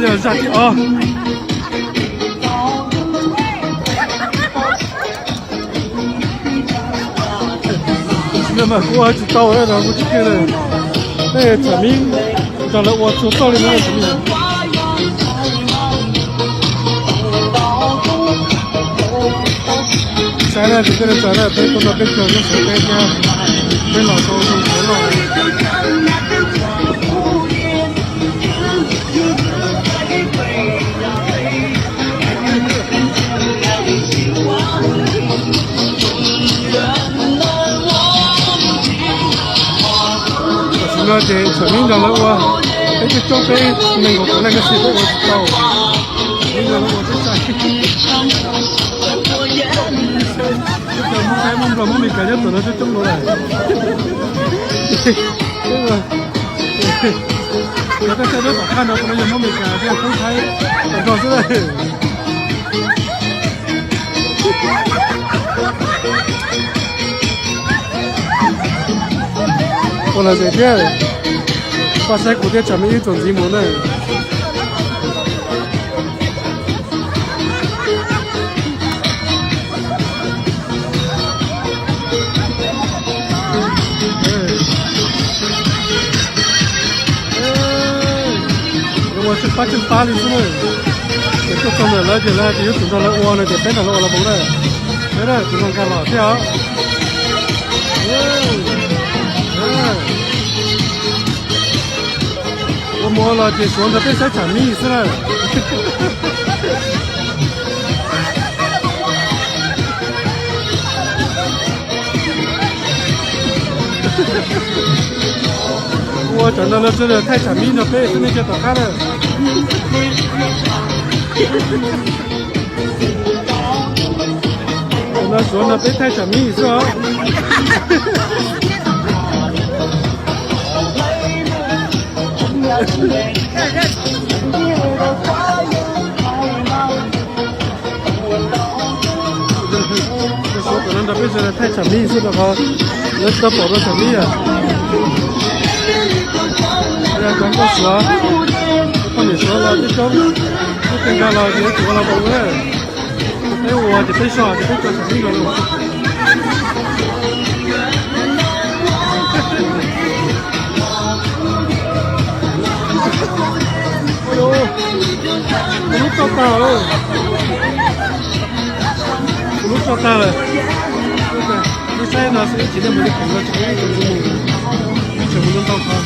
Yog zaj thib ob. Tam sim no mas kuv ua tsis tau na, kuv tsis kiag na. Tej tsam mib nrog lawv ua txhua txoj li no tsam mib. Saib na, tus koj txawm na, peb tuaj nrog peb cog lub Suav teb thiab, peb los tau zoo Suav loj. Tam sim no ces tsam mib nrog lawv ua, peb coob coob peb nees nkaum tawm leej tab sis peb ua tsis tau. Tsam mib nrog lawv ua peb txais. Peb cov Hmoob Thaib, Hmoob Nplog, Hmoob Amelikas nyob tom no coob coob luaj lawm. Yog tej saib lub tom qab no, qhov no yog Hmoob Amelikas thiab Hmoob Thaib tom no xwb. Ua los ze thiab, pab saib kuv thiab tsam mib ib tsoom ntxiv mus na. Ua tsw pab tsw pab li xwb na. Ces tuaj txog ntawm lawv ces lawv hais tias yuav tsum nrog lawv ua no ces peb nrog lawv ua los mus na. Peb na, tus no nkag los thiab os. Ua mus ua los ces Suav nrog peb saib tsam mib xwb na. Ua tsam no lawv tsuas thaij tsam mib nrog peb xwb, nej cia tom qab na. Tam no Suav nrog peb thaij tsam mib xwb os. Suav tom no nrog peb thaij tsam mib xwb rau qhov lawv tsis tau pom dua tsam mib os. Cov nkauj Suav, poj niam Suav los coob coob, lub kawg nkag los ces yuav tsum ua los npaum na. Peb ua ces peb soj ces peb tso tsam mib nrog lawv. Kuv lub tso tag lawm. Kuv lub tso tag lawm. Lub saib no xwb, ib chim nej mus li khoom no tsis pub ib tsoom mus, ib tsoom mus ntau ntau qhov.